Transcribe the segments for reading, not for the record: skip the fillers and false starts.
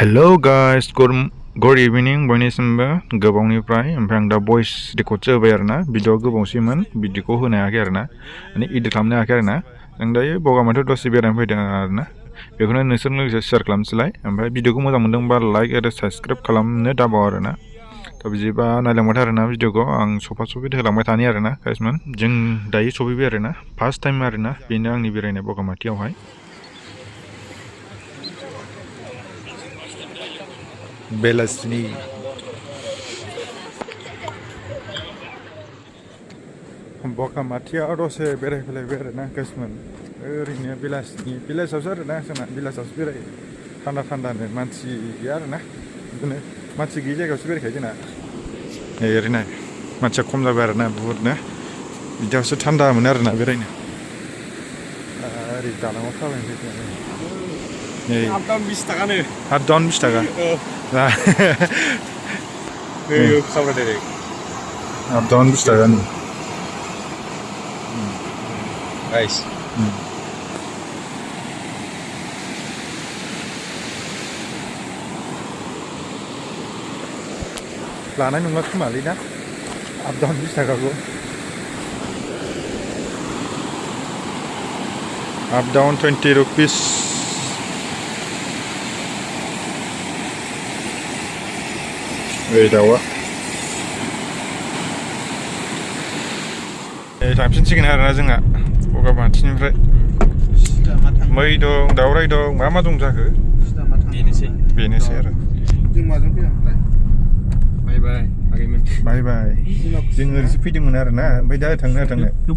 Hello guys, good evening बयनिसिमबो गोबावनिफ्राय ओमफ्राय आं दा भइस रेकर्डसो होबाय आरोना भिडिअ गोबावसैमोन भिडिअखौ होनो हायाखै आरोना माने एडिट खालामनो हायाखै आरोना जों दायो बगामाथियाव दसे बेरायनो फैदों आरोना बेखौनो नोंसोर लोगोसे शेयार खालामसैलाय ओमफ्राय भिडिअखौ मोजां मोनदोंबा लाइक आरो साबस्क्राइब खालामनो दाबाव आरोना थ' बिदिबा नायलांबाय था आरोना भिडिअखौ आं सफा होलांबाय थानि आरोना गाइसमोन जों दायो सफैबाय आरोना फार्स्ट टाइम आरोना बेनो आंनि बेरायनाय बगामाथियावहाय बेलासिनि बगामाथियाव दसे बेरायफैलायबाय आरोना गाइसमोन ओरैनो बेलासियावसो आरोना जोंना बेलासियावसो बेरायो थान्दानो मानसि गैया आरोना बिदिनो मानसि गैयि जायगायावसो बेरायखायो जोंना ओरैनो मानसिया खम जाबाय आरोना बुहुदनो बिदियावसो थान्दा मोनो आरोना बेरायनो ओरै दालाङाव थाबायनो फैदों आप डाउन 20 थाखानो आप डाउन 20 थाखा खाब्रा डाइरेक्ट आप डाउन 20 थाखानि नाइस लानाय नंला खोमालै ना आप डाउन 20 थाखाखौ आप डाउन 20 रुपिस दाउआ थांफिनसिगोन आरोना जोंहा बगामाथिनिफ्राय मै दं दाउराइ दं मा दं जाखो बेनोसै आरो जों माजों फैया बाय जों ओरैसो फैदोंमोन आरोना ओमफ्राय दा थांनो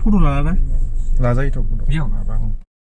फट' लाजायोथ' लाजायोथ' फट'